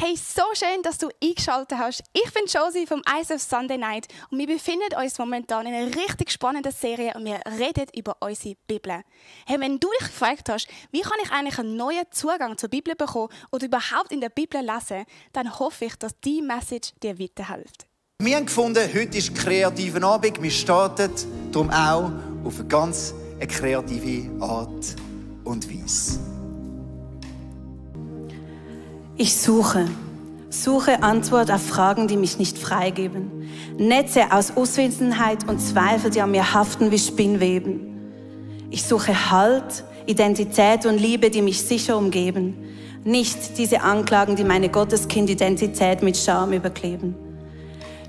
Hey, so schön, dass du eingeschaltet hast. Ich bin Josie vom ICF Sunday Night und wir befinden uns momentan in einer richtig spannenden Serie und wir reden über unsere Bibel. Hey, wenn du dich gefragt hast, wie kann ich eigentlich einen neuen Zugang zur Bibel bekommen oder überhaupt in der Bibel lesen, dann hoffe ich, dass diese Message dir weiterhilft. Wir haben gefunden, heute ist kreativer Abend. Wir starten darum auch auf eine ganz kreative Art und Weise. Ich suche Antwort auf Fragen, die mich nicht freigeben. Netze aus Unwissenheit und Zweifel, die an mir haften wie Spinnweben. Ich suche Halt, Identität und Liebe, die mich sicher umgeben. Nicht diese Anklagen, die meine Gotteskind-Identität mit Scham überkleben.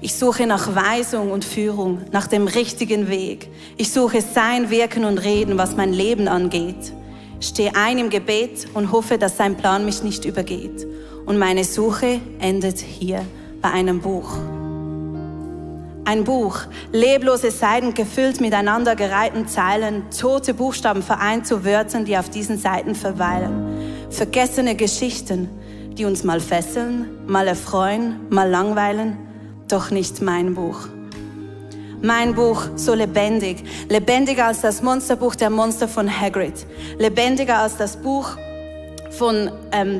Ich suche nach Weisung und Führung, nach dem richtigen Weg. Ich suche sein Wirken und Reden, was mein Leben angeht. Stehe ein im Gebet und hoffe, dass sein Plan mich nicht übergeht. Und meine Suche endet hier bei einem Buch. Ein Buch, leblose Seiten gefüllt mit aneinandergereihten Zeilen, tote Buchstaben vereint zu Wörtern, die auf diesen Seiten verweilen. Vergessene Geschichten, die uns mal fesseln, mal erfreuen, mal langweilen, doch nicht mein Buch. Mein Buch so lebendig, lebendiger als das Monsterbuch der Monster von Hagrid, lebendiger als das Buch von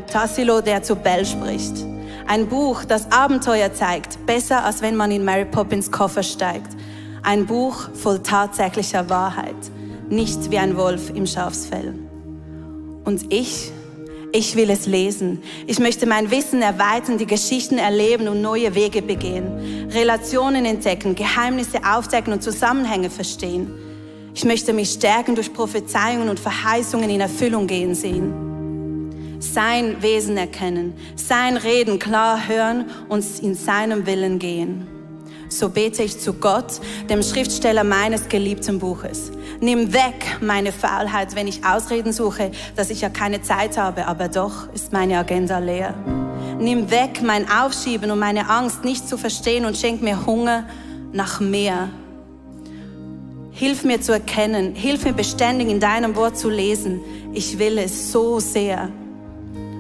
Tassilo, der zu Belle spricht. Ein Buch, das Abenteuer zeigt, besser als wenn man in Mary Poppins Koffer steigt. Ein Buch voll tatsächlicher Wahrheit, nicht wie ein Wolf im Schafsfell. Und ich will es lesen. Ich möchte mein Wissen erweitern, die Geschichten erleben und neue Wege begehen. Relationen entdecken, Geheimnisse aufdecken und Zusammenhänge verstehen. Ich möchte mich stärken durch Prophezeiungen und Verheißungen in Erfüllung gehen sehen. Sein Wesen erkennen, sein Reden klar hören und in seinem Willen gehen. So bete ich zu Gott, dem Schriftsteller meines geliebten Buches. Nimm weg meine Faulheit, wenn ich Ausreden suche, dass ich ja keine Zeit habe, aber doch ist meine Agenda leer. Nimm weg mein Aufschieben und meine Angst, nicht zu verstehen und schenk mir Hunger nach mehr. Hilf mir zu erkennen, hilf mir beständig in deinem Wort zu lesen. Ich will es so sehr.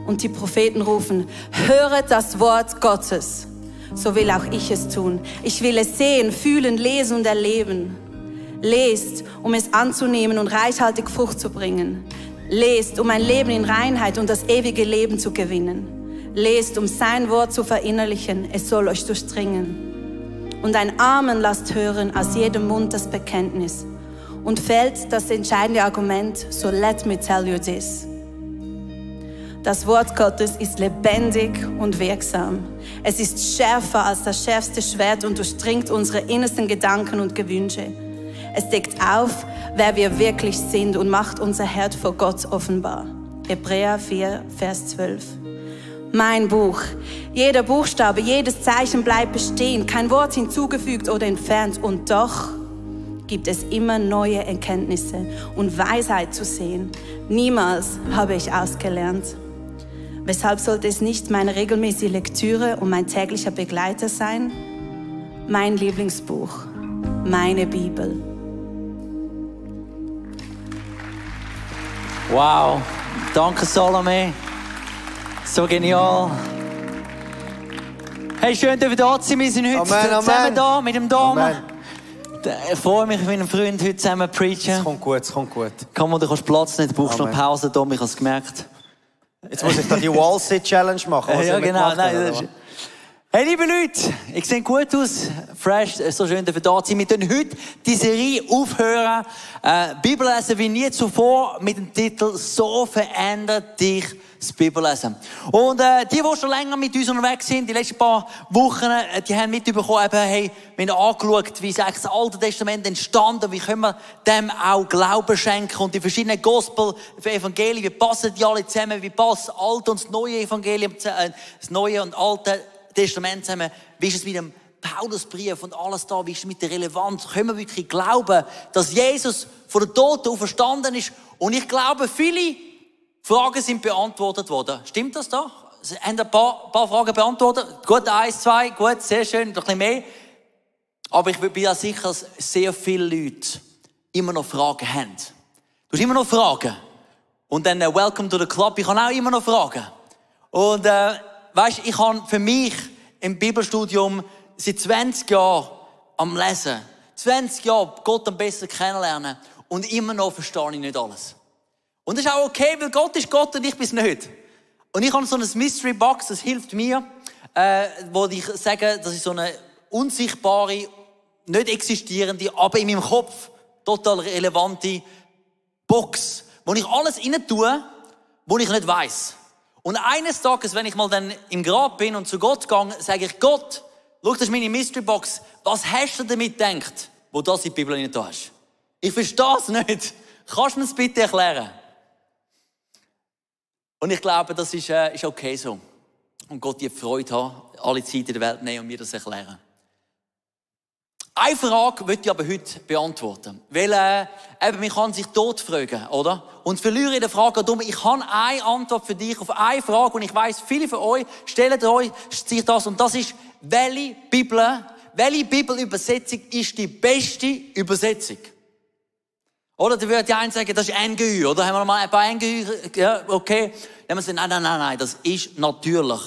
Und die Propheten rufen, höret das Wort Gottes. So will auch ich es tun. Ich will es sehen, fühlen, lesen und erleben. Lest, um es anzunehmen und reichhaltig Frucht zu bringen. Lest, um ein Leben in Reinheit und das ewige Leben zu gewinnen. Lest, um sein Wort zu verinnerlichen. Es soll euch durchdringen. Und ein Amen lasst hören aus jedem Mund das Bekenntnis. Und fällt das entscheidende Argument, so let me tell you this. Das Wort Gottes ist lebendig und wirksam. Es ist schärfer als das schärfste Schwert und durchdringt unsere innersten Gedanken und Gewünsche. Es deckt auf, wer wir wirklich sind und macht unser Herz vor Gott offenbar. Hebräer 4, Vers 12. Mein Buch. Jeder Buchstabe, jedes Zeichen bleibt bestehen, kein Wort hinzugefügt oder entfernt. Und doch gibt es immer neue Erkenntnisse und Weisheit zu sehen. Niemals habe ich ausgelernt. Weshalb sollte es nicht meine regelmäßige Lektüre und mein täglicher Begleiter sein? Mein Lieblingsbuch, meine Bibel. Wow, danke Salome. So genial. Hey, schön, dass wir da sind. Wir sind heute zusammen da mit dem Dom. Ich freue mich, mit meinem Freund heute zusammen zu preachen. Es kommt gut, es kommt gut. Komm, du kannst Platz nicht, du brauchst noch Pause, Dom, ich habe es gemerkt. Jetzt muss ich da die Wall-Sit-Challenge machen. Ja, genau. Hey, liebe Leute, ich sehe gut aus, fresh, so schön, dass wir da sind. Wir können heute die Serie aufhören, Bibel lesen wie nie zuvor, mit dem Titel «So verändert dich das Bibellesen». Und die schon länger mit uns unterwegs sind, die letzten paar Wochen, die haben mitbekommen, hey, wir haben angeschaut, wie ist eigentlich das Alte Testament entstanden, wie können wir dem auch Glauben schenken und die verschiedenen Gospel-Evangelien, wie passen die alle zusammen, wie passt das Alte und das Neue Evangelium, das Neue und Alte Testament zusammen, wie ist es mit dem Paulusbrief und alles da, wie ist es mit der Relevanz? Können wir wirklich glauben, dass Jesus von den Toten auferstanden ist? Und ich glaube, viele Fragen sind beantwortet worden. Stimmt das da? Sie haben ein paar Fragen beantwortet. Gut, 1, 2, gut, sehr schön, noch ein bisschen mehr. Aber ich bin ja sicher, dass sehr viele Leute immer noch Fragen haben. Du hast immer noch Fragen. Und dann, welcome to the club, ich habe auch immer noch Fragen. Und weisst, ich habe für mich im Bibelstudium seit 20 Jahren am Lesen, 20 Jahre Gott am besten kennenlernen und immer noch verstehe ich nicht alles. Und das ist auch okay, weil Gott ist Gott und ich bin es nicht. Und ich habe so eine Mystery Box, das hilft mir, wo ich sage, das ist so eine unsichtbare, nicht existierende, aber in meinem Kopf total relevante Box, wo ich alles rein tue, wo ich nicht weiss. Und eines Tages, wenn ich mal dann im Grab bin und zu Gott gehe, sage ich, Gott, schau, das ist meine Mystery Box, was hast du damit gedacht, wo du das in die Bibel rein hast? Ich verstehe es nicht. Kannst du mir das bitte erklären? Und ich glaube, das ist okay so. Und Gott die Freude haben, alle Zeit in der Welt nehmen und mir das erklären. Eine Frage möchte ich aber heute beantworten. Weil man kann sich tot fragen, oder? Und verliere in der Frage darum, ich habe eine Antwort für dich auf eine Frage. Und ich weiss, viele von euch stellen euch sich das. Und das ist, welche Bibelübersetzung ist die beste Übersetzung? Oder da würde die einen sagen, das ist NGÜ, oder? Haben wir mal ein paar NGÜ, ja, okay. Dann haben wir gesagt, nein, das ist natürlich.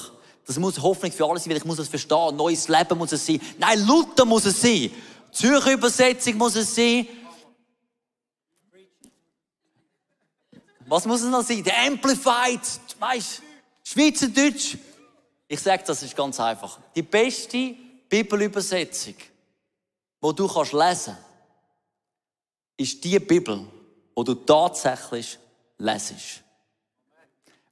Das muss Hoffnung für alle sein, weil ich muss das verstehen. Neues Leben muss es sein. Nein, Luther muss es sein. Zürcher Übersetzung muss es sein. Was muss es noch sein? Der Amplified, weißt, Schweizerdeutsch. Ich sage, das ist ganz einfach. Die beste Bibelübersetzung, die du kannst lesen, ist die Bibel, die du tatsächlich lesest.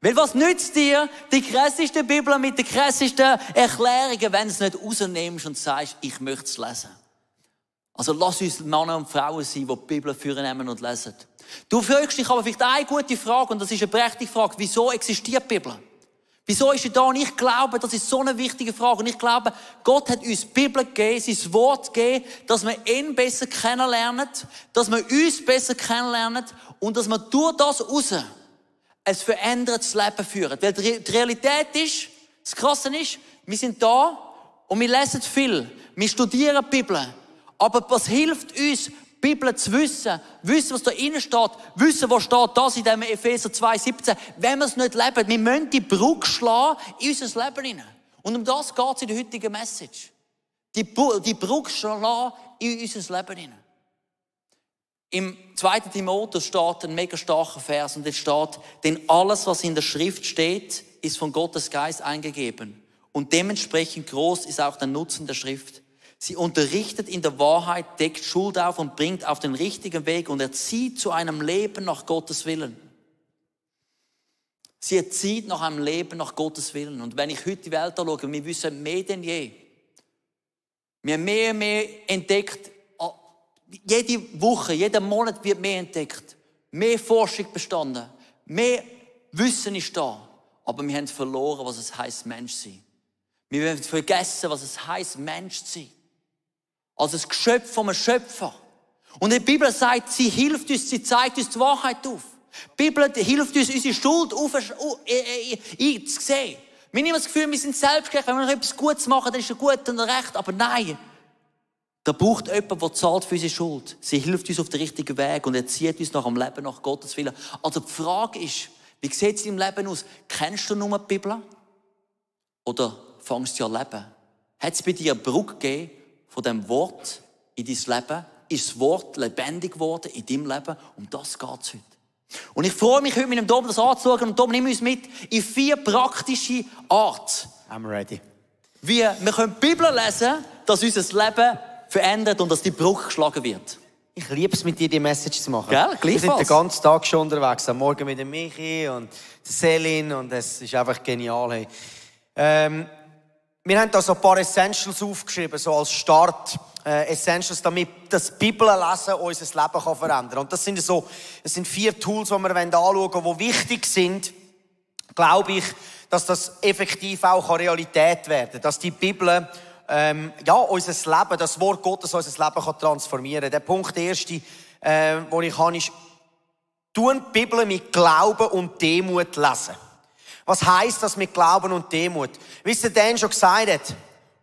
Weil was nützt dir die krasseste Bibel mit den krassesten Erklärungen, wenn du es nicht rausnimmst und sagst, ich möchte es lesen. Also lass uns Männer und Frauen sein, die die Bibel vornehmen und lesen. Du fragst dich aber vielleicht eine gute Frage, und das ist eine berechtigte Frage. Wieso existiert die Bibel? Wieso ist sie da? Und ich glaube, das ist so eine wichtige Frage. Und ich glaube, Gott hat uns die Bibel gegeben, sein Wort gegeben, dass wir ihn besser kennenlernen, dass wir uns besser kennenlernen und dass wir durch das raus ein verändertes Leben führen. Weil die Realität ist, das Krasse ist, wir sind da und wir lesen viel. Wir studieren die Bibel. Aber was hilft uns, die Bibel zu wissen, was da innen steht, wissen, was steht das in dem Epheser 2,17, wenn wir es nicht leben. Wir müssen die Brücke schlagen in unser Leben hinein. Und um das geht es in der heutigen Message. Die Brücke schlagen in unser Leben hinein. Im 2. Timotheus steht ein mega starker Vers und es steht, denn alles, was in der Schrift steht, ist von Gottes Geist eingegeben. Und dementsprechend groß ist auch der Nutzen der Schrift. Sie unterrichtet in der Wahrheit, deckt Schuld auf und bringt auf den richtigen Weg und erzieht zu einem Leben nach Gottes Willen. Sie erzieht nach einem Leben nach Gottes Willen. Und wenn ich heute die Welt anschaue, wir wissen mehr denn je. Wir haben mehr und mehr entdeckt. Jede Woche, jeden Monat wird mehr entdeckt. Mehr Forschung bestanden. Mehr Wissen ist da. Aber wir haben verloren, was es heisst, Mensch zu sein. Wir haben vergessen, was es heisst, Mensch zu sein. Als ein Geschöpf vom Schöpfer. Und die Bibel sagt, sie hilft uns, sie zeigt uns die Wahrheit auf. Die Bibel hilft uns, unsere Schuld einzusehen. Wir haben immer das Gefühl, wir sind selbstgerecht. Wenn wir noch etwas Gutes machen, dann ist es gut und recht. Aber nein. Da braucht jemand, der zahlt für unsere Schuld. Sie hilft uns auf den richtigen Weg und erzieht uns nach dem Leben nach Gottes Willen. Also die Frage ist, wie sieht es in deinem Leben aus? Kennst du nur die Bibel? Oder fängst du an zu leben? Hat es bei dir eine Brücke gegeben von diesem Wort in dein Leben? Ist das Wort lebendig geworden in deinem Leben? Um das geht es heute. Und ich freue mich heute mit dem Dom das anzuschauen. Und Dom, nimm uns mit in 4 praktische Arten. I'm ready. Wie wir können die Bibel lesen, dass unser Leben verändert und dass die Brücke geschlagen wird. Ich liebe es, mit dir die Message zu machen. Gell? Wir sind Gleichfalls. den ganzen Tag schon unterwegs. Am Morgen mit dem Michi und der Celine und es ist einfach genial. Hey. Wir haben da so ein paar Essentials aufgeschrieben, so als Start. Essentials, damit das Bibellesen unser Leben kann verändern kann. Und das sind 4 Tools, die wir anschauen wollen, die wichtig sind. Glaube ich, dass das effektiv auch Realität werden kann. Dass die Bibel unser Leben, das Wort Gottes unser Leben kann transformieren kann. Der Punkt, der erste, den ich habe, ist, tun die Bibel mit Glauben und Demut lesen. Was heisst das mit Glauben und Demut? Wie der Dan schon gesagt hat,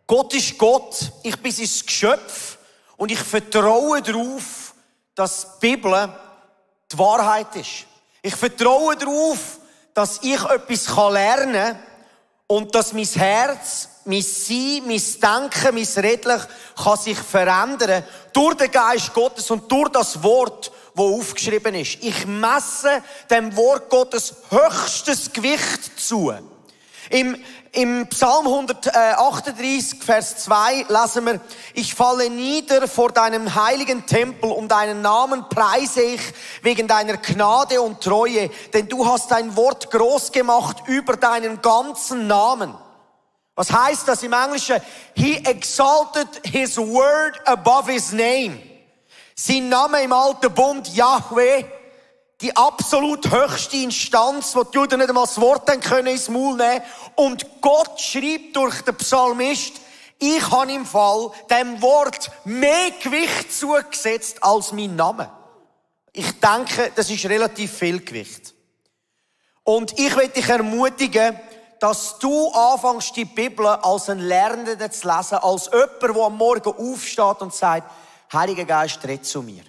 Gott ist Gott, ich bin sein Geschöpf und ich vertraue darauf, dass die Bibel die Wahrheit ist. Ich vertraue darauf, dass ich etwas lernen kann und dass mein Herz, mein Sein, mein Denken, mein Redlich kann sich verändern durch den Geist Gottes und durch das Wort, das aufgeschrieben ist. Ich messe dem Wort Gottes höchstes Gewicht zu. Im Psalm 138, Vers 2 lesen wir, ich falle nieder vor deinem heiligen Tempel, um deinen Namen preise ich wegen deiner Gnade und Treue, denn du hast dein Wort groß gemacht über deinen ganzen Namen. Was heißt das im Englischen? He exalted his word above his name. Sein Name im Alten Bund, Yahweh, die absolut höchste Instanz, wo die Juden nicht einmal das Wort können ins Maul nehmen. Und Gott schreibt durch den Psalmist, ich habe im Fall dem Wort mehr Gewicht zugesetzt als mein Name. Ich denke, das ist relativ viel Gewicht. Und ich will dich ermutigen, dass du anfängst, die Bibel als ein Lernender zu lesen, als jemand, der am Morgen aufsteht und sagt, Heiliger Geist, red zu mir.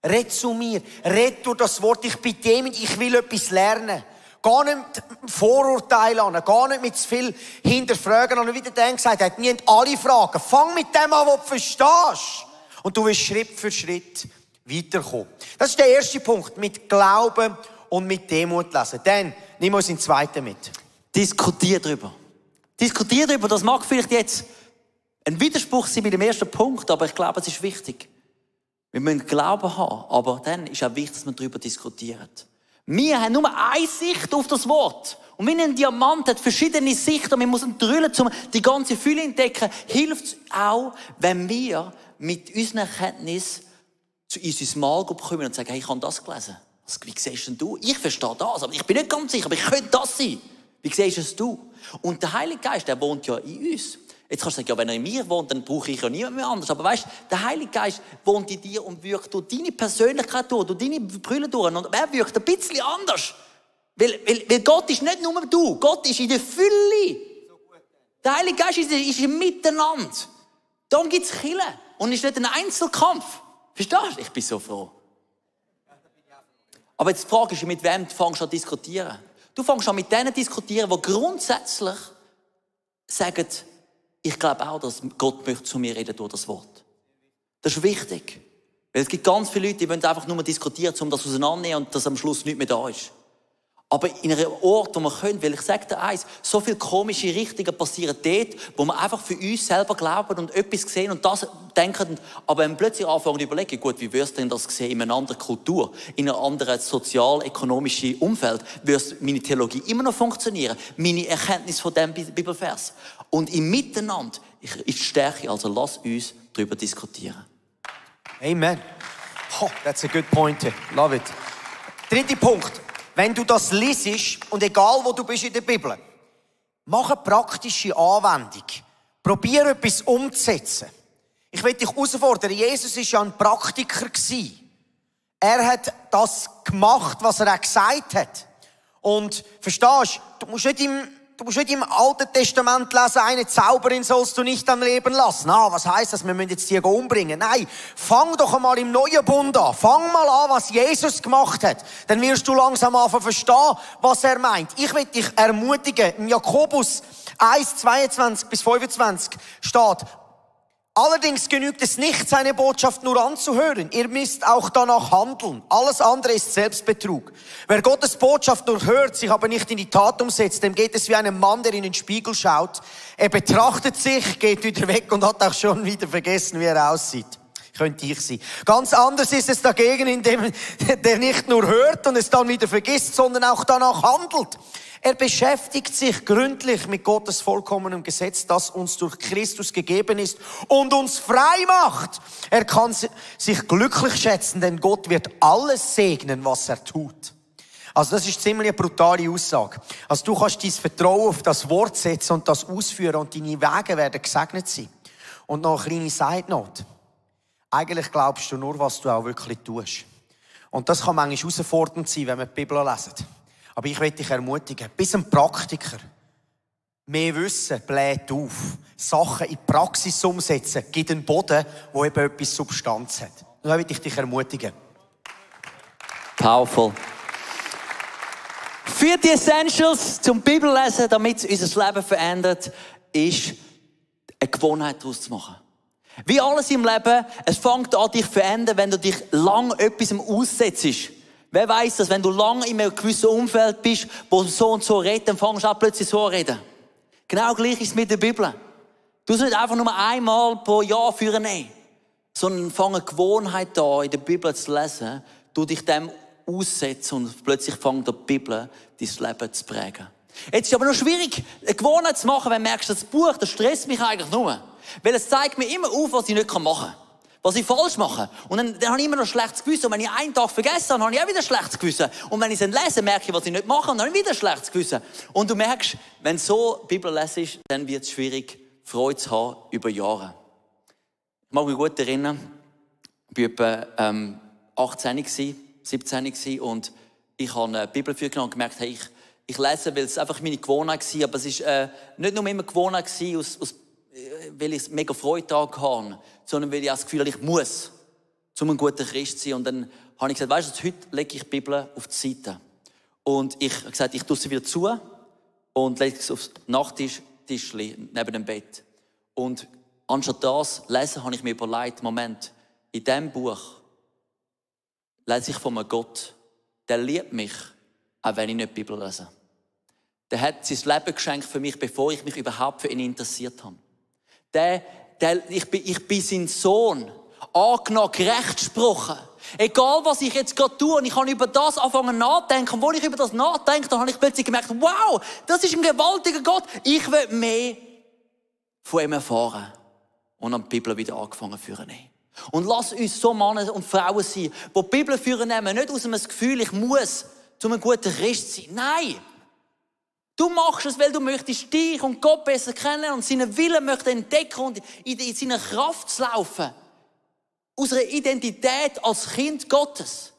Red zu mir. Red durch das Wort. Ich bin demütig, ich will etwas lernen. Gar nicht mit Vorurteilen an, gar nicht mit zu viel hinterfragen. Und wie der Dan gesagt hat, nie alle Fragen. Fang mit dem an, was du verstehst. Und du wirst Schritt für Schritt weiterkommen. Das ist der erste Punkt. Mit Glauben und mit Demut lesen. Dann nimm uns den zweiten mit. Diskutier darüber. Diskutier darüber. Das mag vielleicht jetzt ein Widerspruch sein mit dem ersten Punkt, aber ich glaube, es ist wichtig. Wir müssen Glauben haben, aber dann ist auch wichtig, dass wir darüber diskutieren. Wir haben nur eine Sicht auf das Wort. Und wie ein Diamant hat verschiedene Sichten. Wir müssen drüllen, um die ganze Fülle zu entdecken. Hilft es auch, wenn wir mit unseren Erkenntnissen zu unserer Small Group kommen und sagen, hey, ich habe das gelesen. Wie siehst denn du? Ich verstehe das, aber ich bin nicht ganz sicher, aber ich könnte das sein. Wie siehst es du? Und der Heilige Geist, der wohnt ja in uns. Jetzt kannst du sagen, ja, wenn er in mir wohnt, dann brauche ich ja niemand mehr anders. Aber weißt, der Heilige Geist wohnt in dir und wirkt durch deine Persönlichkeit durch deine Brille durch. Und er wirkt ein bisschen anders. Weil Gott ist nicht nur du, Gott ist in der Fülle. Der Heilige Geist ist im Miteinander. Darum gibt es Kirche. Und ist nicht ein Einzelkampf. Verstehst du? Ich bin so froh. Aber jetzt die Frage ist, mit wem fängst du an zu diskutieren? Du fängst an mit denen diskutieren, die grundsätzlich sagen, ich glaube auch, dass Gott möchte zu mir reden durch das Wort. Das ist wichtig. Weil es gibt ganz viele Leute, die wollen einfach nur diskutieren, um das auseinanderzunehmen und dass am Schluss nichts mehr da ist. Aber in einem Ort, wo wir können, weil ich sage dir eins, so viele komische Richtungen passieren dort, wo wir einfach für uns selber glauben und etwas sehen und das denken. Aber wenn wir plötzlich anfangen zu überlegen, gut, wie wirst du denn das sehen in einer anderen Kultur, in einem anderen sozial-ökonomischen Umfeld, wird meine Theologie immer noch funktionieren, meine Erkenntnis von diesem Bibelvers. Und im Miteinander ist die Stärke, also lass uns darüber diskutieren. Amen. Oh, that's a good point. Love it. Dritter Punkt. Wenn du das liest, und egal wo du bist in der Bibel, mach eine praktische Anwendung. Probier etwas umzusetzen. Ich will dich herausfordern. Jesus war ja ein Praktiker. Er hat das gemacht, was er auch gesagt hat. Und verstehst du, du musst nicht im Alten Testament lesen, eine Zauberin sollst du nicht am Leben lassen. Was heisst das? Wir müssen jetzt die umbringen. Nein, fang doch einmal im Neuen Bund an. Fang mal an, was Jesus gemacht hat. Dann wirst du langsam anfangen verstehen, was er meint. Ich will dich ermutigen. Im Jakobus 1, 22 bis 25 steht, allerdings genügt es nicht, seine Botschaft nur anzuhören. Ihr müsst auch danach handeln. Alles andere ist Selbstbetrug. Wer Gottes Botschaft nur hört, sich aber nicht in die Tat umsetzt, dem geht es wie einem Mann, der in den Spiegel schaut. Er betrachtet sich, geht wieder weg und hat auch schon wieder vergessen, wie er aussieht. Könnte ich sein. Ganz anders ist es dagegen, indem der nicht nur hört und es dann wieder vergisst, sondern auch danach handelt. Er beschäftigt sich gründlich mit Gottes vollkommenem Gesetz, das uns durch Christus gegeben ist und uns frei macht. Er kann sich glücklich schätzen, denn Gott wird alles segnen, was er tut. Also das ist ziemlich eine brutale Aussage. Also du kannst dein Vertrauen auf das Wort setzen und das ausführen und deine Wege werden gesegnet sein. Und noch eine kleine Side-Note. Eigentlich glaubst du nur, was du auch wirklich tust. Und das kann manchmal herausfordernd sein, wenn wir die Bibel lesen. Aber ich will dich ermutigen, bis ein Praktiker. Mehr Wissen bläht auf. Sachen in die Praxis umsetzen, gibt einen Boden, der eben etwas Substanz hat. Und da will ich dich ermutigen. Powerful. 4 Essentials zum Bibellesen, damit es unser Leben verändert, ist eine Gewohnheit daraus zu machen. Wie alles im Leben, es fängt an, dich zu verändern, wenn du dich lang etwas aussetzt. Wer weiss das, wenn du lange in einem gewissen Umfeld bist, wo so und so redet, dann fängst du auch plötzlich so an reden. Genau gleich ist es mit der Bibel. Du sollst nicht einfach nur einmal pro Jahr führen, nein. Sondern fang eine Gewohnheit an, in der Bibel zu lesen, du dich dem aussetzen und plötzlich fängt die Bibel dein Leben zu prägen. Jetzt ist es aber noch schwierig, eine Gewohnheit zu machen, wenn du merkst, das Buch, das stresst mich eigentlich nur. Weil es zeigt mir immer auf, was ich nicht machen kann. Was ich falsch mache. Und dann habe ich immer noch schlechtes Gewissen. Und wenn ich einen Tag vergesse, dann habe ich auch wieder schlechtes Gewissen. Und wenn ich es dann lese, merke ich, was ich nicht mache, und dann habe ich wieder schlechtes Gewissen. Und du merkst, wenn so Bibel lesest, dann wird es schwierig, Freude zu haben über Jahre. Ich mag mich gut erinnern, ich war etwa 18, 17 und ich habe eine Bibel genommen und gemerkt, hey, ich lese, weil es einfach meine Gewohnheit war, aber es war nicht nur immer Gewohnheit, weil ich mega Freude daran hatte, sondern weil ich das Gefühl habe, ich muss, um ein guter Christ zu sein. Und dann habe ich gesagt, weißt du, heute lege ich die Bibel auf die Seite. Und ich habe gesagt, ich tue sie wieder zu und lege es aufs Nachttischchen neben dem Bett. Und anstatt das lesen, habe ich mir überlegt, Moment, in diesem Buch lese ich von einem Gott, der liebt mich, auch wenn ich nicht die Bibel lese. Der hat sein Leben geschenkt für mich, bevor ich mich überhaupt für ihn interessiert habe. Ich bin sein Sohn, angenommen, gerecht gesprochen. Egal, was ich jetzt gerade tue, und ich kann über das anfangen nachdenken. Und als ich über das nachdenke, dann habe ich plötzlich gemerkt, wow, das ist ein gewaltiger Gott. Ich will mehr von ihm erfahren. Und an die Bibel wieder angefangen zu führen. Und lass uns so Männer und Frauen sein, die die Bibel führen nehmen, nicht aus einem Gefühl, ich muss zu einem guten Christ sein. Nein! Du machst es, weil du möchtest dich und Gott besser kennenlernen und seinen Willen möchtest entdecken und in seiner Kraft zu laufen. Aus einer Identität als Kind Gottes.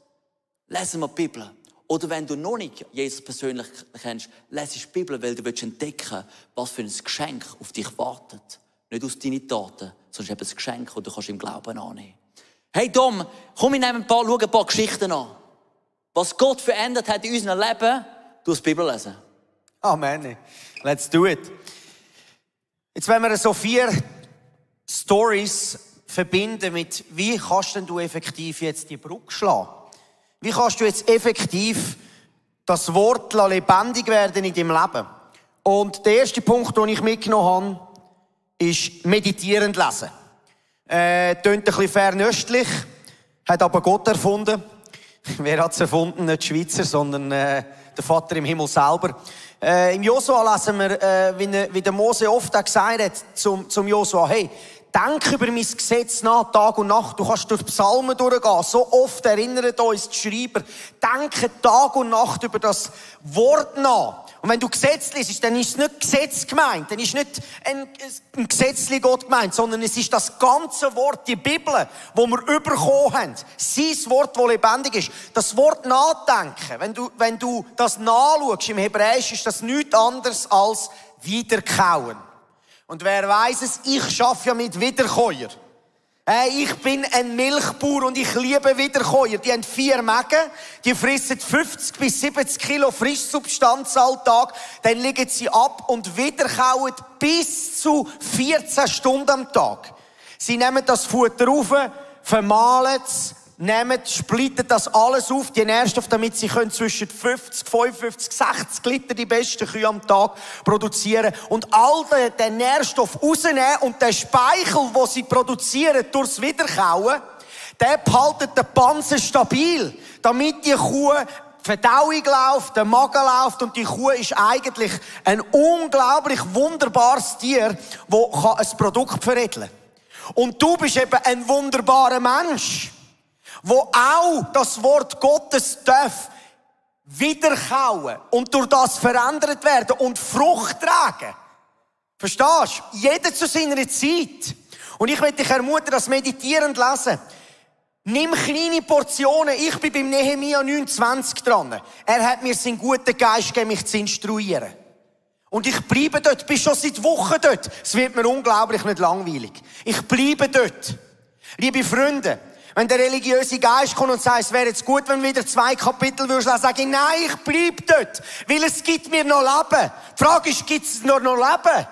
Lesen wir die Bibel. Oder wenn du noch nicht Jesus persönlich kennst, lese die Bibel, weil du entdecken willst, was für ein Geschenk auf dich wartet. Nicht aus deinen Taten, sondern eben ein Geschenk, das du kannst im Glauben annehmen. Hey Dom, komm, wir nehmen schau ein paar Geschichten an. Was Gott verändert hat in unserem Leben, durch die Bibel lesen. Amen. Let's do it. Jetzt wollen wir so 4 Stories verbinden mit, wie kannst denn du effektiv jetzt die Brücke schlagen? Wie kannst du jetzt effektiv das Wort lebendig werden in deinem Leben? Und der erste Punkt, den ich mitgenommen habe, ist meditierend lesen. Tönt ein bisschen fernöstlich, hat aber Gott erfunden. Wer hat es erfunden? Nicht die Schweizer, sondern der Vater im Himmel selber. Im Josua lesen wir, wie der Mose oft gesagt hat zum Josua, hey, denk über mein Gesetz nach, Tag und Nacht. Du kannst durch die Psalmen durchgehen. So oft erinnert uns die Schreiber, denke Tag und Nacht über das Wort nach. Und wenn du Gesetz liest, dann ist nicht Gesetz gemeint. Dann ist nicht ein Gesetzli Gott gemeint, sondern es ist das ganze Wort, die Bibel, wo wir bekommen haben. Sein Wort, das lebendig ist. Das Wort nachdenken. Wenn du das nachschaust, im Hebräisch ist das nichts anderes als wiederkauen. Und wer weiss es, ich arbeite ja mit Wiederkäuer. Ich bin ein Milchbauer und ich liebe Wiederkäuer. Die haben 4 Mägen, die fressen 50 bis 70 Kilo Frischsubstanz am Tag, dann legen sie ab und wiederkauen bis zu 14 Stunden am Tag. Sie nehmen das Futter auf, vermahlen es, splitten das alles auf, die Nährstoffe, damit sie können zwischen 50, 55, 60 Liter die besten Kühe am Tag produzieren und all den Nährstoff rausnehmen und den Speichel, den sie produzieren, durchs Wiederkauen, der behaltet den Panzer stabil, damit die Kuh die Verdauung läuft, der Magen läuft und die Kuh ist eigentlich ein unglaublich wunderbares Tier, das ein Produkt veredeln kann. Und du bist eben ein wunderbarer Mensch, wo auch das Wort Gottes darf wiederkauen und durch das verändert werden und Frucht tragen. Verstehst du? Jeder zu seiner Zeit. Und ich möchte dich ermutigen, das meditierend lesen. Nimm kleine Portionen. Ich bin beim Nehemia 29 dran. Er hat mir seinen guten Geist gegeben, mich zu instruieren. Und ich bleibe dort, bin schon seit Wochen dort. Es wird mir unglaublich nicht langweilig. Ich bleibe dort. Liebe Freunde, Wenn der religiöse Geist kommt und sagt, es wäre jetzt gut, wenn du wieder 2 Kapitel würdest lesen, sage ich, nein, ich bleib dort, weil es gibt mir noch Leben. Die Frage ist, gibt es noch Leben?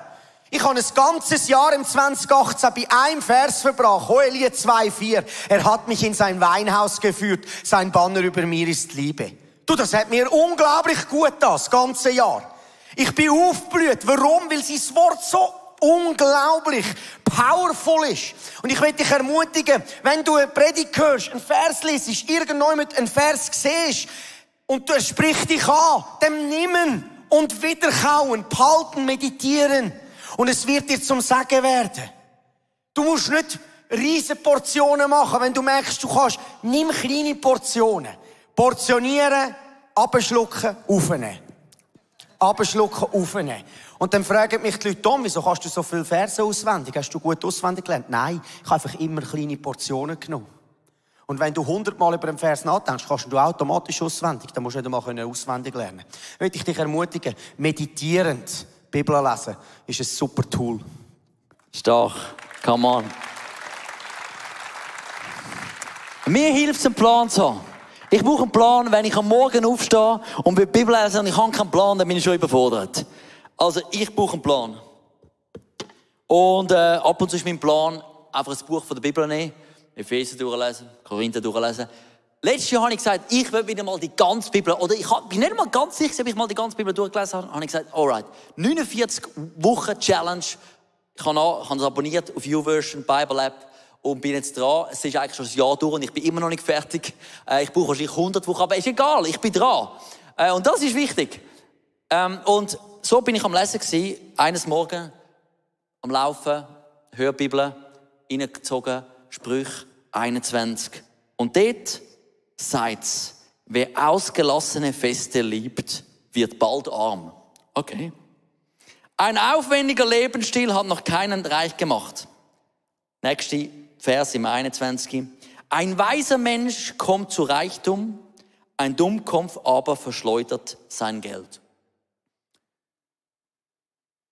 Ich habe ein ganzes Jahr im 2018 bei einem Vers verbracht, Hohelied 2,4. Er hat mich in sein Weinhaus geführt, sein Banner über mir ist Liebe. Du, das hat mir unglaublich gut das ganze Jahr. Ich bin aufgeblüht. Warum? Weil sein Wort so unglaublich powerful ist. Und ich will dich ermutigen, wenn du eine Predigt hörst, einen Vers liest, irgendwo einen Vers siehst und er spricht dich an, dann nimm und wiederkauen, behalten, meditieren. Und es wird dir zum Segen werden. Du musst nicht riesige Portionen machen, wenn du merkst, du kannst. Nimm kleine Portionen. Portionieren, abschlucken, aufnehmen. Abschlucken, aufnehmen. Und dann fragen mich die Leute, Tom, wieso kannst du so viele Verse auswendig? Hast du gut auswendig gelernt? Nein, ich habe einfach immer kleine Portionen genommen. Und wenn du 100 Mal über einen Vers nachdenkst, kannst du automatisch auswendig. Dann musst du nicht einmal auswendig lernen. Möchte ich dich ermutigen, meditierend Bibel lesen ist ein super Tool. Stark. Come on. Mir hilft es, einen Plan zu haben. Ich brauche einen Plan, wenn ich am Morgen aufstehe und die Bibel lese und ich habe keinen Plan, dann bin ich schon überfordert. Also, ich brauche einen Plan. Und ab und zu ist mein Plan, einfach ein Buch von der Bibel nehmen, Epheser durchlesen, Korinther durchlesen. Letztes Jahr habe ich gesagt, ich will wieder mal die ganze Bibel, oder ich bin nicht mal ganz sicher, ob ich mal die ganze Bibel durchgelesen habe, habe ich gesagt, alright, 49 Wochen Challenge. Ich habe es abonniert auf YouVersion, Bible App und bin jetzt dran. Es ist eigentlich schon ein Jahr durch und ich bin immer noch nicht fertig. Ich brauche wahrscheinlich 100 Wochen, aber ist egal, ich bin dran. Und das ist wichtig. Und so bin ich am Lesen gewesen, eines Morgen am Laufen, Hörbibel, reingezogen, Sprüche 21. Und dort sagt's, wer ausgelassene Feste liebt, wird bald arm. Okay. Ein aufwendiger Lebensstil hat noch keinen reich gemacht. Nächster Vers im 21. Ein weiser Mensch kommt zu Reichtum, ein Dummkopf aber verschleudert sein Geld.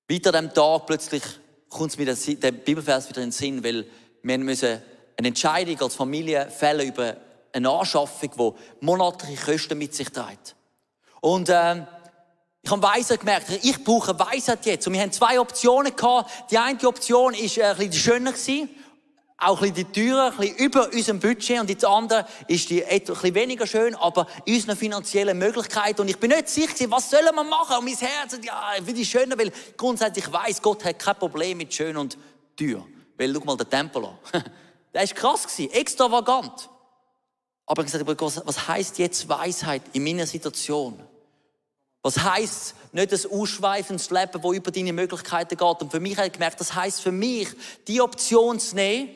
Weiter am Tag plötzlich kommt mir der Bibelvers wieder in den Sinn, weil wir müssen eine Entscheidung als Familie fällen über eine Anschaffung, die monatliche Kosten mit sich trägt. Und ich habe Weisheit gemerkt, ich brauche Weisheit jetzt. Und wir haben 2 Optionen gehabt. Die eine Option war ein bisschen schöner gewesen, auch ein bisschen teurer, ein bisschen über unserem Budget. Und die andere ist ein bisschen weniger schön, aber in unseren finanziellen Möglichkeiten. Und ich bin nicht sicher, was sollen wir machen? Und mein Herz sagt, ja, ich will die schöner, weil grundsätzlich ich weiss, Gott hat kein Problem mit schön und teuer. Weil, schau mal den Tempel an. Der war krass gewesen, extravagant. Aber ich habe gesagt, was heisst jetzt Weisheit in meiner Situation? Was heisst nicht ein ausschweifendes Leben, das über deine Möglichkeiten geht? Und für mich habe ich gemerkt, das heisst für mich, die Option zu nehmen,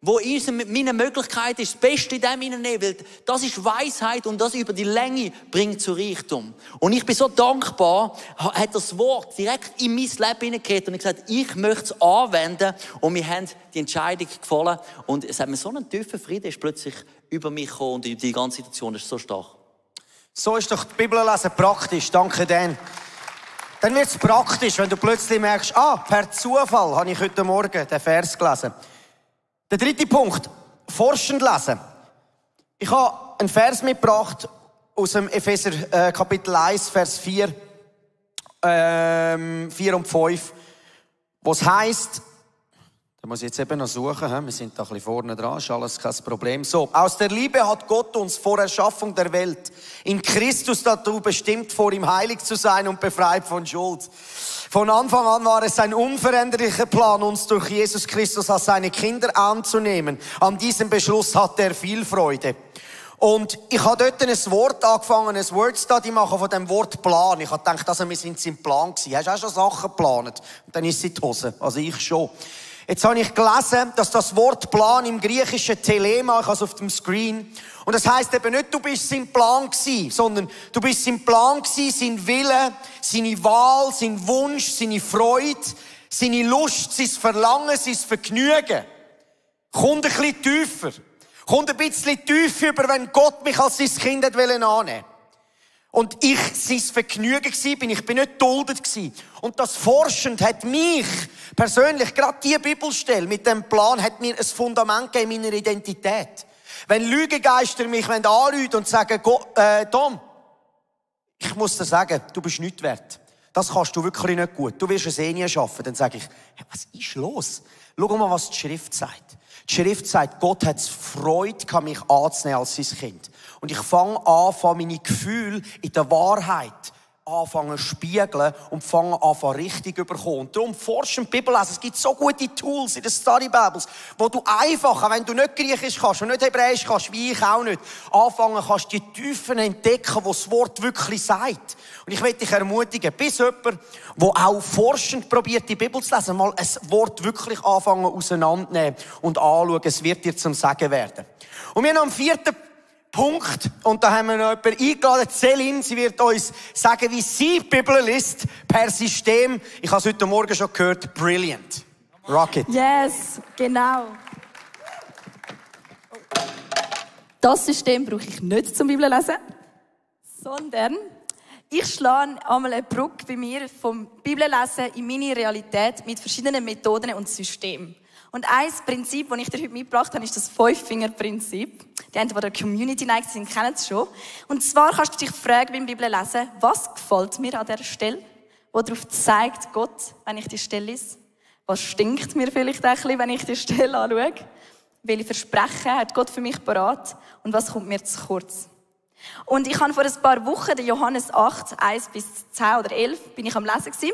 wo mit meinen Möglichkeiten ist, das Beste in dem hineinnehmen, weil das ist Weisheit und das über die Länge bringt zu Reichtum. Und ich bin so dankbar, hat das Wort direkt in mein Leben hineingekommen und ich gesagt, ich möchte es anwenden und wir haben die Entscheidung gefallen und es hat mir so einen tiefen Frieden ist plötzlich über mich gekommen und die ganze Situation ist so stark. So ist doch die Bibel lesen praktisch, danke Dan. Dann wird es praktisch, wenn du plötzlich merkst, per Zufall habe ich heute Morgen den Vers gelesen. Der 3. Punkt, forschend lesen. Ich habe einen Vers mitgebracht aus dem Epheser Kapitel 1, Vers 4 und 5, wo es heisst, da muss ich jetzt eben noch suchen, wir sind da ein bisschen vorne dran, ist alles kein Problem. So, aus der Liebe hat Gott uns vor Erschaffung der Welt in Christus dazu bestimmt, vor ihm heilig zu sein und befreit von Schuld. Von Anfang an war es ein unveränderlicher Plan, uns durch Jesus Christus als seine Kinder anzunehmen. An diesem Beschluss hatte er viel Freude. Und ich habe dort ein Wort angefangen, ein Word Study machen von dem Wort Plan. Ich habe gedacht, wir sind im Plan gewesen. Hast du auch schon Sachen geplant? Und dann ist es in die Hose. Also ich schon. Jetzt habe ich gelesen, dass das Wort Plan im griechischen Telema, ich habe es auf dem Screen, und das heisst eben nicht, du bist sein Plan gewesen, sondern du bist sein Plan gewesen, sein Wille, seine Wahl, sein Wunsch, seine Freude, seine Lust, sein Verlangen, sein Vergnügen. Kommt ein bisschen tiefer. Kommt ein bisschen tiefer über, wenn Gott mich als sein Kind annehmen wollte. Und ich sein Vergnügen war, ich bin nicht geduldet gewesen. Und das Forschend hat mich persönlich, gerade diese Bibelstelle mit dem Plan, hat mir ein Fundament gegeben in meiner Identität. Wenn Lügengeister mich anrufen und sagen, Tom, ich muss dir sagen, du bist nichts wert. Das kannst du wirklich nicht gut. Du wirst es eh nie schaffen. Dann sage ich, hey, was ist los? Schau mal, was die Schrift sagt. Die Schrift sagt, Gott hat Freude, mich anzunehmen als sein Kind. Und ich fange an, meine Gefühle in der Wahrheit anfangen zu spiegeln und fangen an, richtig zu bekommen. Darum forschen, Bibel lesen. Es gibt so gute Tools in den Study Bibles, wo du einfach, wenn du nicht Griechisch kannst und nicht Hebräisch kannst, wie ich auch nicht, anfangen kannst, die Tiefen entdecken, die das Wort wirklich sagt. Und ich möchte dich ermutigen, bis jemand, der auch forschend probiert, die Bibel zu lesen, mal ein Wort wirklich anfangen auseinandernehmen und anschauen. Es wird dir zum Segen werden. Und wir haben am 4. Punkt, und da haben wir noch jemanden eingeladen, Céline, sie wird uns sagen, wie sie die Bibel liest, per System. Ich habe es heute Morgen schon gehört, brilliant. Rocket. Yes, genau. Das System brauche ich nicht zum Bibellesen, sondern ich schlage einmal eine Brücke bei mir vom Bibellesen in meine Realität mit verschiedenen Methoden und Systemen. Und ein Prinzip, das ich dir heute mitgebracht habe, ist das 5-Finger-Prinzip. Die einen, die der Community neigt sind, kennen es schon. Und zwar kannst du dich fragen beim Bibellesen, was gefällt mir an dieser Stelle? Wo darauf zeigt Gott, wenn ich die Stelle lese? Was stinkt mir vielleicht ein bisschen, wenn ich die Stelle anschaue? Welche Versprechen hat Gott für mich parat? Und was kommt mir zu kurz? Und ich habe vor ein paar Wochen den Johannes 8, 1 bis 10 oder 11, bin ich am Lesen gewesen.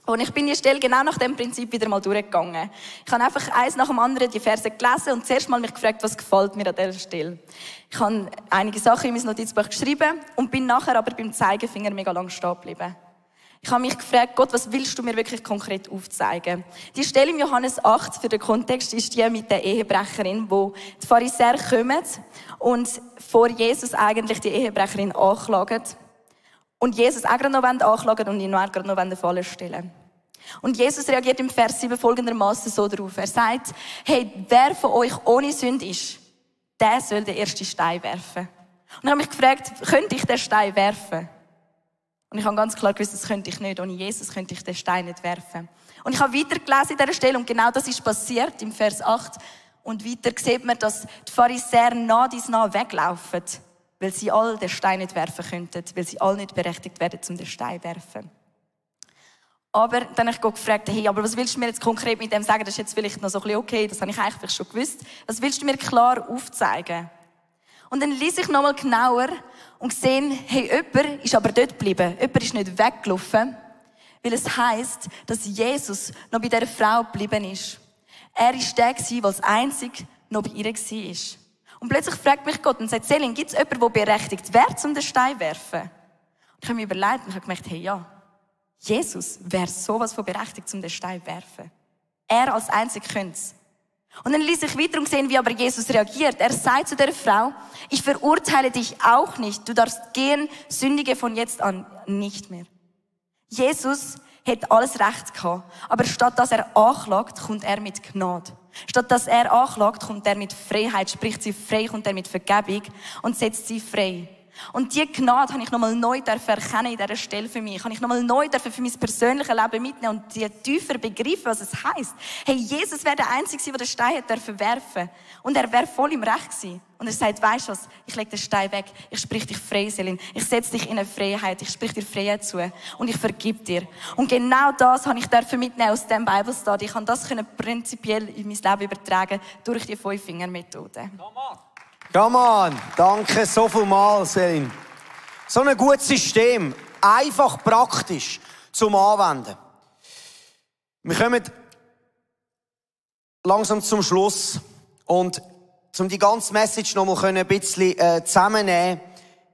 Und ich bin die Stelle genau nach dem Prinzip wieder mal durchgegangen. Ich habe einfach eins nach dem anderen die Verse gelesen und zuerst mal mich gefragt, was gefällt mir an dieser Stelle. Ich habe einige Sachen in mein Notizbuch geschrieben und bin nachher aber beim Zeigefinger mega lang stehen geblieben. Ich habe mich gefragt, Gott, was willst du mir wirklich konkret aufzeigen? Die Stelle im Johannes 8, für den Kontext, ist die mit der Ehebrecherin, wo die Pharisäer kommen und vor Jesus eigentlich die Ehebrecherin anklagen. Und Jesus auch gerade noch anklagen und ihn auch gerade noch eine Falle stellen. Und Jesus reagiert im Vers 7 folgendermaßen so darauf. Er sagt, hey, wer von euch ohne Sünde ist, der soll den ersten Stein werfen. Und ich habe mich gefragt, könnte ich den Stein werfen? Und ich habe ganz klar gewusst, das könnte ich nicht. Ohne Jesus könnte ich den Stein nicht werfen. Und ich habe weitergelesen in dieser Stelle und genau das ist passiert im Vers 8. Und weiter sieht man, dass die Pharisäer nah weglaufen, weil sie alle den Stein nicht werfen könnten, weil sie alle nicht berechtigt werden, um den Stein zu werfen. Aber dann habe ich Gott gefragt, hey, aber was willst du mir jetzt konkret mit dem sagen? Das ist jetzt vielleicht noch so ein bisschen okay, das habe ich eigentlich schon gewusst. Was willst du mir klar aufzeigen? Und dann lese ich nochmal genauer und sehe, hey, jemand ist aber dort geblieben. Jemand ist nicht weggelaufen, weil es heisst, dass Jesus noch bei dieser Frau geblieben ist. Er war der, der als einzig noch bei ihr war. Und plötzlich fragt mich Gott und sagt, Céline, gibt es jemanden, der berechtigt wäre, um den Stein zu werfen? Und ich habe mir überlegt und habe gemerkt, hey, ja, Jesus wäre sowas von berechtigt, um den Stein zu werfen. Er als einzig könnte es. Und dann lese ich weiter und sehe, wie aber Jesus reagiert. Er sagt zu der Frau, ich verurteile dich auch nicht. Du darfst gehen, sündige von jetzt an nicht mehr. Jesus hätte alles Recht gehabt. Aber statt dass er anklagt, kommt er mit Gnade. Statt dass er anklagt, kommt er mit Freiheit, spricht sie frei, kommt er mit Vergebung und setzt sie frei. Und diese Gnade habe ich nochmal neu erkennen in dieser Stelle für mich. Habe ich nochmal neu für mein persönliches Leben mitnehmen und die tiefer begreifen, was es heisst. Hey, Jesus wäre der Einzige, der den Stein hätte werfen. Und er wäre voll im Recht gewesen. Und er sagt, weisst du was? Ich lege den Stein weg. Ich sprich dich frei, Céline. Ich setze dich in eine Freiheit. Ich sprich dir Freiheit zu. Und ich vergib dir. Und genau das habe ich mitnehmen aus dem Bible Study. Ich kann das prinzipiell in mein Leben übertragen durch die 5-Finger-Methode. Come on, danke so viel mal, Céline. So ein gutes System, einfach praktisch zum Anwenden. Wir kommen langsam zum Schluss und um die ganze Message noch mal ein bisschen zusammennehmen,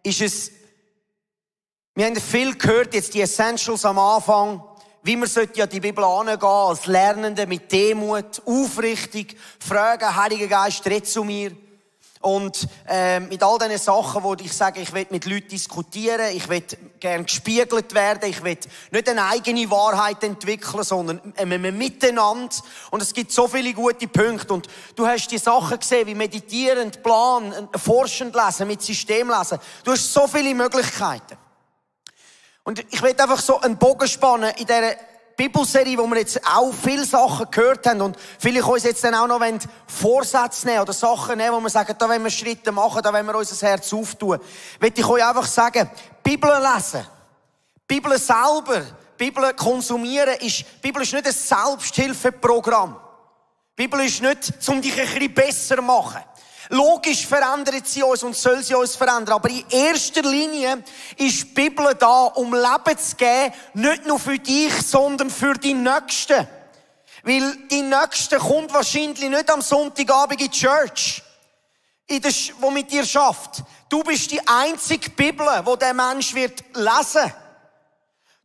ist es, wir haben viel gehört, jetzt die Essentials am Anfang, wie man sollte ja die Bibel angehen als Lernende mit Demut, aufrichtig, fragen, Heiliger Geist, red zu mir. Und mit all diesen Sachen, wo ich sage, ich will mit Leuten diskutieren, ich will gerne gespiegelt werden, ich will nicht eine eigene Wahrheit entwickeln, sondern miteinander. Und es gibt so viele gute Punkte. Und du hast die Sachen gesehen, wie meditieren, planen, forschend lesen, mit System lesen. Du hast so viele Möglichkeiten. Und ich will einfach so einen Bogen spannen in dieser Bibelserie, wo wir jetzt auch viele Sachen gehört haben und vielleicht uns jetzt dann auch noch Vorsätze nehmen oder Sachen nehmen, wo wir sagen, da wollen wir Schritte machen, da wollen wir unser Herz auftun, möchte ich euch einfach sagen, Bibel lesen, Bibel selber, Bibel konsumieren, Bibel ist nicht ein Selbsthilfeprogramm. Bibel ist nicht, um dich ein bisschen besser zu machen. Logisch verändert sie uns und soll sie uns verändern. Aber in erster Linie ist die Bibel da, um Leben zu geben, nicht nur für dich, sondern für die Nächsten. Weil die Nächste kommt wahrscheinlich nicht am Sonntagabend in die Church, wo mit dir schafft. Du bist die einzige Bibel, die der Mensch wird lesen.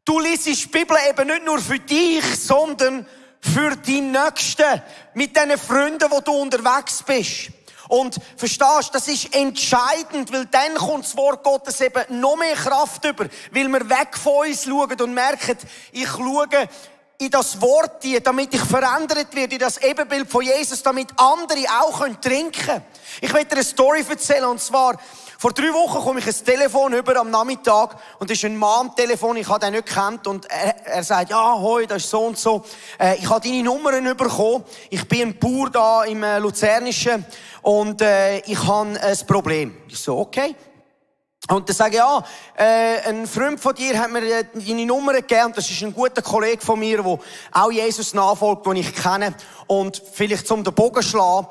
Du liest die Bibel eben nicht nur für dich, sondern für die Nächsten, mit den Freunden, wo du unterwegs bist. Und verstehst, das ist entscheidend, weil dann kommt das Wort Gottes eben noch mehr Kraft über, weil wir weg von uns schauen und merken, ich schaue in das Wort hier, damit ich verändert werde, in das Ebenbild von Jesus, damit andere auch trinken können. Ich will dir eine Story erzählen, und zwar, vor 3 Wochen komme ich ein Telefon über am Nachmittag und es ist ein Mann am Telefon, ich habe den nicht gekannt und er sagt, ja, hoi, das ist so und so. Ich habe deine Nummern bekommen. Ich bin ein Bauer da im Luzernischen und ich habe ein Problem. Ich so, okay. Und dann sage ich, ja, ein Freund von dir hat mir deine Nummer gegeben und das ist ein guter Kollege von mir, der auch Jesus nachfolgt, den ich kenne. Und vielleicht zum den Bogen schlagen,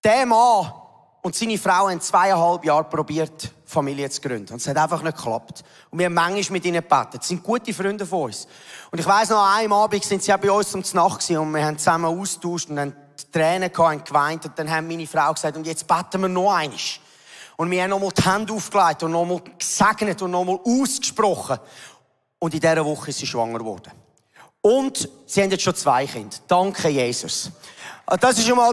der Mann und seine Frau haben 2,5 Jahre probiert, Familie zu gründen. Und es hat einfach nicht geklappt. Und wir haben manchmal mit ihnen gebetet. Das sind gute Freunde von uns. Und ich weiss noch, an einem Abend sind sie auch bei uns um die Nacht gewesen und wir haben zusammen austauscht und haben Tränen gehabt, haben geweint. Und dann haben meine Frau gesagt, und jetzt beten wir noch einmal. Und wir haben nochmal die Hände aufgelegt und nochmal gesegnet und nochmal ausgesprochen. Und in dieser Woche ist sie schwanger geworden. Und sie haben jetzt schon 2 Kinder. Danke, Jesus. Das ist schon mal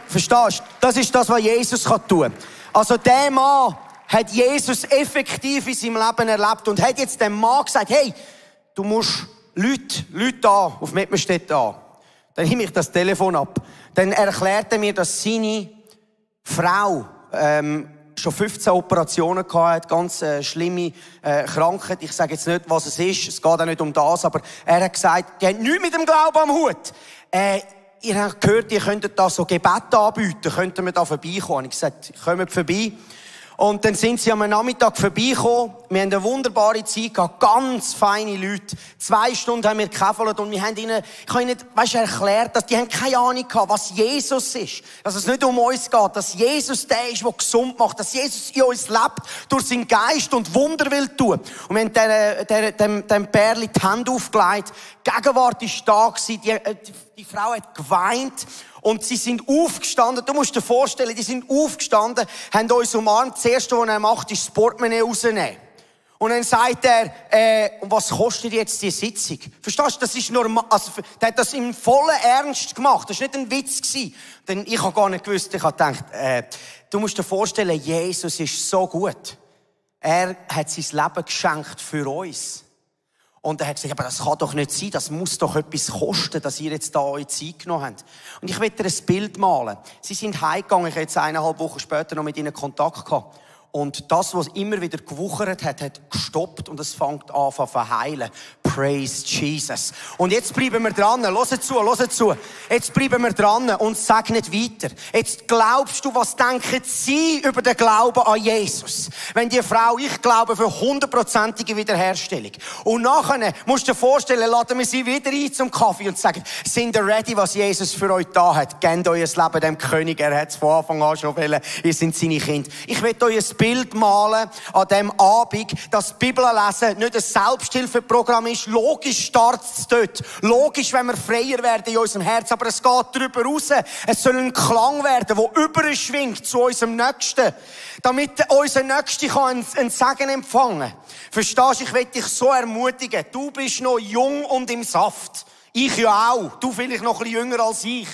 verstehst du? Das ist das, was Jesus tun kann. Also der Mann hat Jesus effektiv in seinem Leben erlebt und hat jetzt dem Mann gesagt, hey, du musst Leute da auf Mettmerstedt an. Dann nehme ich das Telefon ab. Dann erklärt er mir, dass seine Frau schon 15 Operationen gehabt, ganz schlimme Krankheit. Ich sage jetzt nicht, was es ist. Es geht auch nicht um das, aber er hat gesagt, die haben nichts mit dem Glauben am Hut. Ihr habt gehört, ihr könntet da so Gebete anbieten, könnten wir da vorbeikommen? Ich gesagt, kommt vorbei. Und dann sind sie am Nachmittag vorbeigekommen. Wir haben eine wunderbare Zeit gehabt, ganz feine Leute. 2 Stunden haben wir gekämpft und wir haben ihnen, ich habe ihnen, erklärt, dass die haben keine Ahnung gehabt, was Jesus ist. Dass es nicht um uns geht, dass Jesus der ist, der gesund macht, dass Jesus in uns lebt, durch seinen Geist und Wunder will tun. Und wir haben dem Pärchen die Hände aufgelegt. Die Gegenwart war da gewesen, die Frau hat geweint. Und sie sind aufgestanden, du musst dir vorstellen, die sind aufgestanden, haben uns umarmt. Das Erste, was er macht, ist das Portemonnaie rausnehmen. Und dann sagt er, und was kostet jetzt die Sitzung? Verstehst du, das ist normal, also, der hat das im vollen Ernst gemacht. Das war nicht ein Witz gewesen. Denn ich habe gar nicht gewusst, ich habe gedacht, du musst dir vorstellen, Jesus ist so gut. Er hat sein Leben geschenkt für uns. Und er hat gesagt, aber das kann doch nicht sein, das muss doch etwas kosten, dass ihr jetzt da eure Zeit genommen habt. Und ich will dir ein Bild malen. Sie sind heimgegangen, ich habe jetzt 1,5 Wochen später noch mit ihnen Kontakt gehabt. Und das, was immer wieder gewuchert hat, hat gestoppt und es fängt an zu verheilen. Praise Jesus. Und jetzt bleiben wir dran. Hört zu. Jetzt bleiben wir dran und sag nicht weiter. Jetzt glaubst du, was denken sie über den Glauben an Jesus? Wenn die Frau, ich glaube für 100%ige Wiederherstellung. Und nachher musst du dir vorstellen, laden wir sie wieder ein zum Kaffee und sagen, sind ihr ready, was Jesus für euch da hat? Gebt euer Leben dem König. Er hat es von Anfang an schon wollen. Ihr seid seine Kinder. Ich will euch ein Bild malen an diesem Abend, dass die Bibel lesen nicht ein Selbsthilfeprogramm ist. Logisch startet es dort. Logisch, wenn wir freier werden in unserem Herz. Aber es geht darüber raus. Es soll ein Klang werden, der überschwingt zu unserem Nächsten. Damit unser Nächster einen Segen empfangen kann. Verstehst du? Ich will dich so ermutigen. Du bist noch jung und im Saft. Ich ja auch. Du vielleicht noch ein bisschen jünger als ich.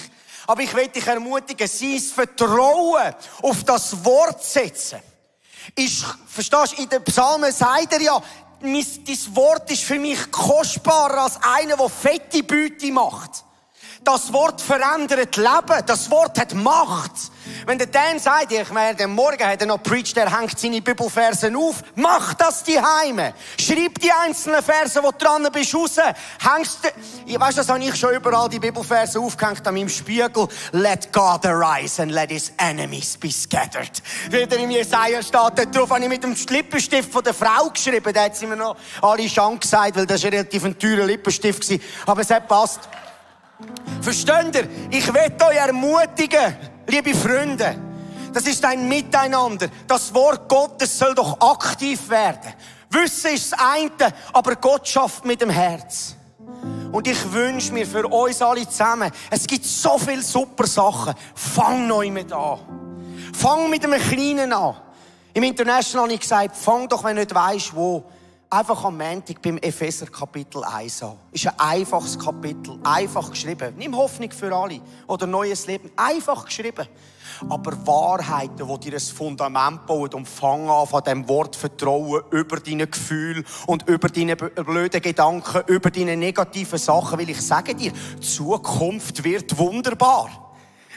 Aber ich will dich ermutigen, sein Vertrauen auf das Wort setzen. Verstehst du, in den Psalmen sagt er ja, dein Wort ist für mich kostbarer als einer, der fette Beute macht. Das Wort verändert Leben. Das Wort hat Macht. Wenn der Dan sagt, ich werde morgen hat er noch preached, er hängt seine Bibelversen auf. Mach das die Heime. Schreib die einzelnen Versen, wo du dran bist, raus. Ich weiss, das habe ich schon überall die Bibelversen aufgehängt an meinem Spiegel. Let God arise and let his enemies be scattered. Wieder in Jesaja steht, darauf habe ich mit dem Lippenstift von der Frau geschrieben. Da hat sie mir noch alle Schank gesagt, weil das war relativ ein teurer Lippenstift gewesen. Aber es hat passt. Versteht ihr? Ich will euch ermutigen, liebe Freunde. Das ist ein Miteinander. Das Wort Gottes soll doch aktiv werden. Wissen ist das eine, aber Gott schafft mit dem Herz. Und ich wünsche mir für uns alle zusammen, es gibt so viele super Sachen. Fang neu mit an. Fang mit einem Kleinen an. Im International habe ich gesagt, fang doch, wenn du nicht weisst, wo. Einfach am Montag beim Epheser Kapitel 1 an. Ist ein einfaches Kapitel, einfach geschrieben. Nimm Hoffnung für alle oder neues Leben, einfach geschrieben. Aber Wahrheiten, die dir ein Fundament bauen und fang an von dem Wort Vertrauen über deine Gefühle und über deine blöden Gedanken, über deine negativen Sachen. Weil ich sage dir, die Zukunft wird wunderbar.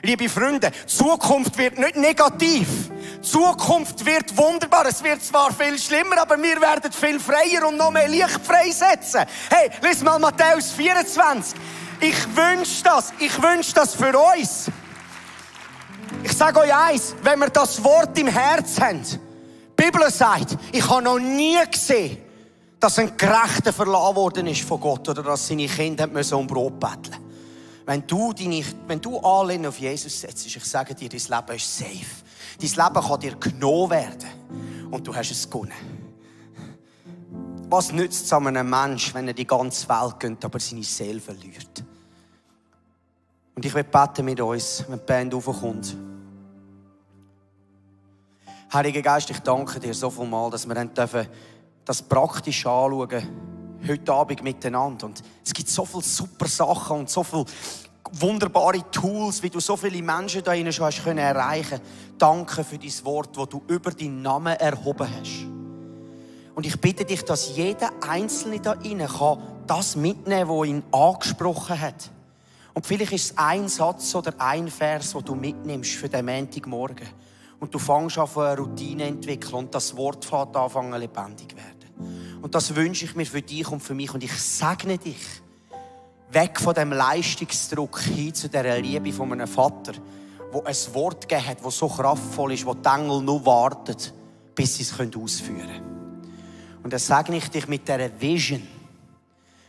Liebe Freunde, Zukunft wird nicht negativ. Zukunft wird wunderbar. Es wird zwar viel schlimmer, aber wir werden viel freier und noch mehr Licht freisetzen. Hey, lies mal Matthäus 24. Ich wünsche das für uns. Ich sage euch eins, wenn wir das Wort im Herz haben, die Bibel sagt, ich habe noch nie gesehen, dass ein Gerechter verlassen worden ist von Gott oder dass seine Kinder um Brot betteln. Wenn du Anlehnung auf Jesus setzt, ich sage dir, dein Leben ist safe. Dein Leben kann dir genommen werden. Und du hast es gewonnen. Was nützt es einem Menschen, wenn er die ganze Welt gönnt, aber seine Seele verliert? Und ich will beten mit uns, wenn die Band raufkommt. Heiliger Geist, ich danke dir so viel mal, dass wir dann das praktisch anschauen dürfen. Heute Abend miteinander. Und es gibt so viele super Sachen und so viele wunderbare Tools, wie du so viele Menschen da drinnen schon hast erreichen können. Danke für dein Wort, das du über deinen Namen erhoben hast. Und ich bitte dich, dass jeder Einzelne da drinnen kann das mitnehmen, was ihn angesprochen hat. Und vielleicht ist es ein Satz oder ein Vers, den du mitnimmst für den Montagmorgen. Und du fängst an, eine Routine zu entwickeln und das Wort fängt an, lebendig werden. Und das wünsche ich mir für dich und für mich. Und ich segne dich weg von dem Leistungsdruck hin zu dieser Liebe von einem Vater, der ein Wort gegeben hat, das so kraftvoll ist, wo die Engel nur warten, bis sie es ausführen können. Und dann segne ich dich mit dieser Vision.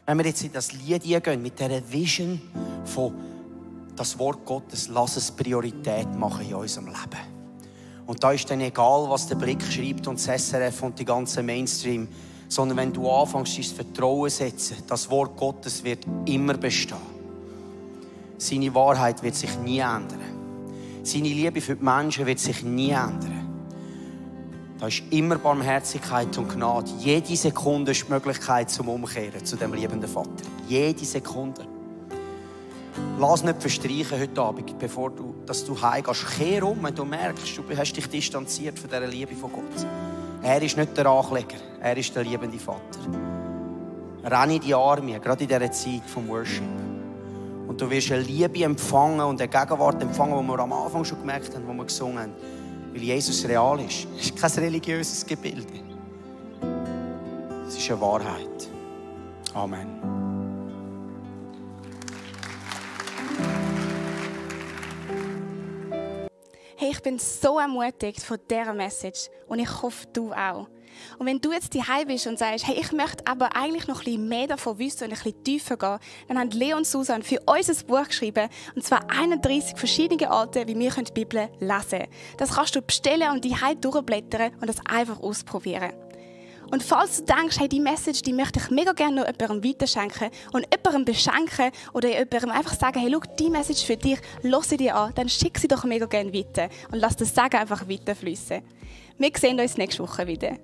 Wenn wir jetzt in das Lied gehen, mit dieser Vision von das Wort Gottes, lass es Priorität machen in unserem Leben. Und da ist dann egal, was der Blick schreibt und das SRF und die ganze Mainstream, sondern wenn du anfängst, dein Vertrauen zu setzen, das Wort Gottes wird immer bestehen. Seine Wahrheit wird sich nie ändern. Seine Liebe für die Menschen wird sich nie ändern. Da ist immer Barmherzigkeit und Gnade. Jede Sekunde ist die Möglichkeit zum Umkehren zu dem liebenden Vater. Jede Sekunde. Lass nicht verstreichen heute Abend, bevor du heimgehst. Kehr um, wenn du merkst, du hast dich distanziert von dieser Liebe von Gott. Er ist nicht der Ankläger, er ist der liebende Vater. Renn in die Arme, gerade in dieser Zeit vom Worship. Und du wirst eine Liebe empfangen und eine Gegenwart empfangen, die wir am Anfang schon gemerkt haben, wo wir gesungen haben. Weil Jesus real ist. Es ist kein religiöses Gebilde. Es ist eine Wahrheit. Amen. Hey, ich bin so ermutigt von dieser Message und ich hoffe, du auch. Und wenn du jetzt daheim bist und sagst, hey, ich möchte aber eigentlich noch ein bisschen mehr davon wissen und ein bisschen tiefer gehen, dann haben Leo und Susan für uns ein Buch geschrieben, und zwar 31 verschiedene Arten, wie wir die Bibel lesen können. Das kannst du bestellen und daheim durchblättern und das einfach ausprobieren. Und falls du denkst, hey, die Message, die möchte ich mega gerne noch jemandem weiterschenken und jemandem beschenken oder jemandem einfach sagen, hey, schau, die Message für dich, hör sie dir an, dann schick sie doch mega gerne weiter und lass das Sagen einfach weiterfließen. Wir sehen uns nächste Woche wieder.